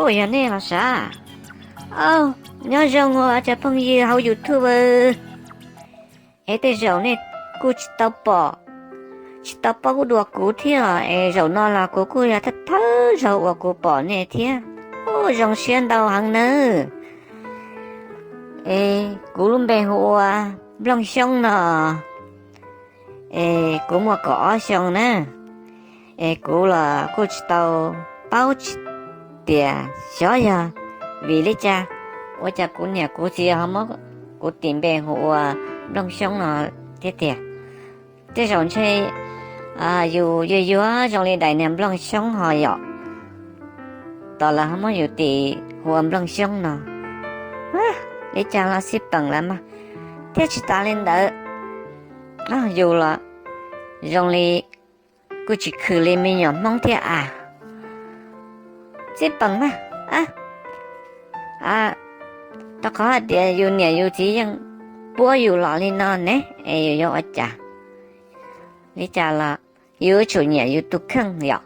Ua, yog nej los sav? Au, nyob zoo os cov phooj ywg hauv YouTube. Es tej zaum nej kuj tsis tau pom, tsis tau paub dua kuv thiab, es zaum no los kuv kuj yog thawj thawj zaug uas kuv pom nej thiab. Ua, zoo siab ntau heev nawb. Es kuv lub npe hu ua Nplooj Xyoob no. Es kuv muaj kaum ob xyoo na. Es kuv los kuj tsis tau paub tsis tias xyov yog vim li cas ua cas kuv niam kuv txiv ho muab kuv tis npe hu ua Nplooj Xyoob no thiab tiag. Tej zaum ntshe yus yuag yuag zoo li daim niag nplooj xyoob ho yom, tos lawv ho muab yus tis hu ua Nplooj Xyoob no. Li cas los xij peem lawm mas. Thiab tsis tas li ntawd, yus los zoo li kuj tsis khwm li me nyuam Hmoob thiab a. Xij peem mas, rau qhov hais tias yus niam yus txiv yeej puab yus los li no ne, es yus yuav ua cas? Li cas los yus yuav tsum nyiam yus tus kheej yom.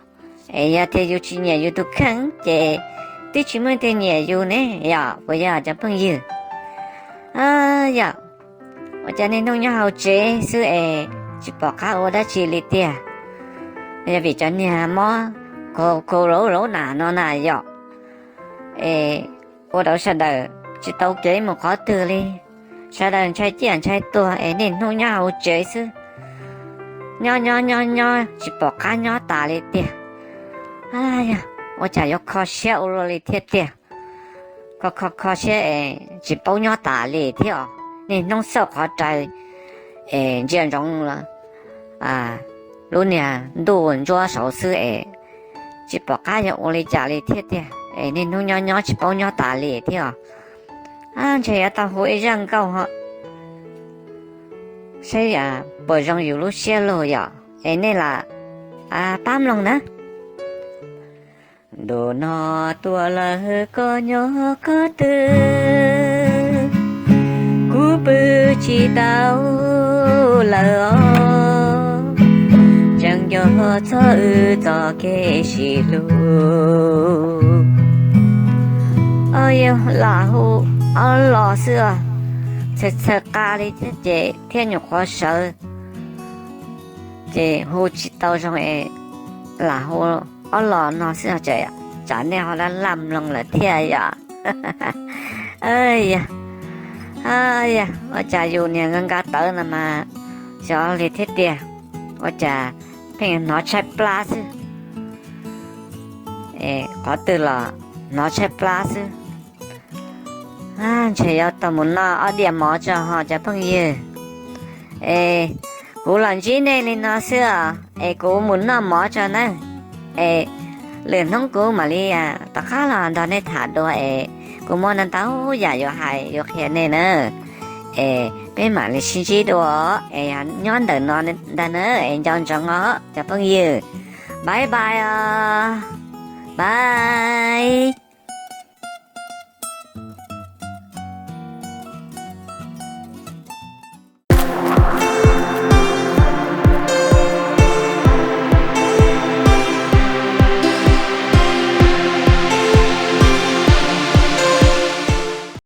Es yog tias yus tsis nyiam yus tus kheej ces twb tsis muaj leej twg nyiam yus ne yom, puas yog cov phooj ywg? Yog, ua cas niaj hnub nyob hauv tsev xwb es tsis pom qab ua dab tsi li tiag? Yog vim cov niag mob kau kau lauv lauv nas no na yom. Es ua rau sawv daws tsis tau kev mus qhov twg li, sawv daws ntshai ciaj ntshai tuag es niaj hnub nyob hauv tsev xwb. Nyob nyob nyob nyob tsis pom qab nyob tas li tiag. Yog, ua cas yuav kho siab ua luaj li thiab tiag. Kho kho kho siab es tsis paub nyob tas li thiab os. Niaj hnub xauj qhov rai es ntsia ntsoov lub niag ntuj ntsuab saud xwb es tsis pom qab yuav ua li cas li thiab tiag, es niaj hnub nyob nyob tsis paub nyob tas li thiab os. Ntshe yuav tau hu ib zaj nkauj ho saib puas zoo yus lub siab lug yom. Es nej lam pab mloog na. Ntu no tuaj lawm koj nyob qhov twg, kuv pw tsis tau lawm os, tseem nco txog wb txoj kev sib hlub. Yog lam hu ob los xwb os, txhawj txhawj qa li thiab ces thiab nyuam qhuav sawv ces hu tsis tau zoo es lam hu ob los no xwb, tsam nej ho laj laj mloog lawm thiab yom. Yog, yog ua cas yus niag nka nka tawv no mas xyov li thiab tiag, ua cas pheej hnov tshaib plab xwb. Qhov twg los hnov tshaib plab xwb. Ntshe yuav tau mus noj ob diav mov tso ho cov phooj ywg. Es kuv los ntsib nej li no xwb os, es kuv mus noj mov tso nawb. Es lwm hnub kuv mam li tom qab los nrog nej tham dua es kuv muaj ntau ntau yam yuav hais yuav qhia nej na. Es peb mam li sib ntsib dua, es nyob ntawm no ntag na, es nco ntsoov os cov phooj ywg. Bye bye os. Bye.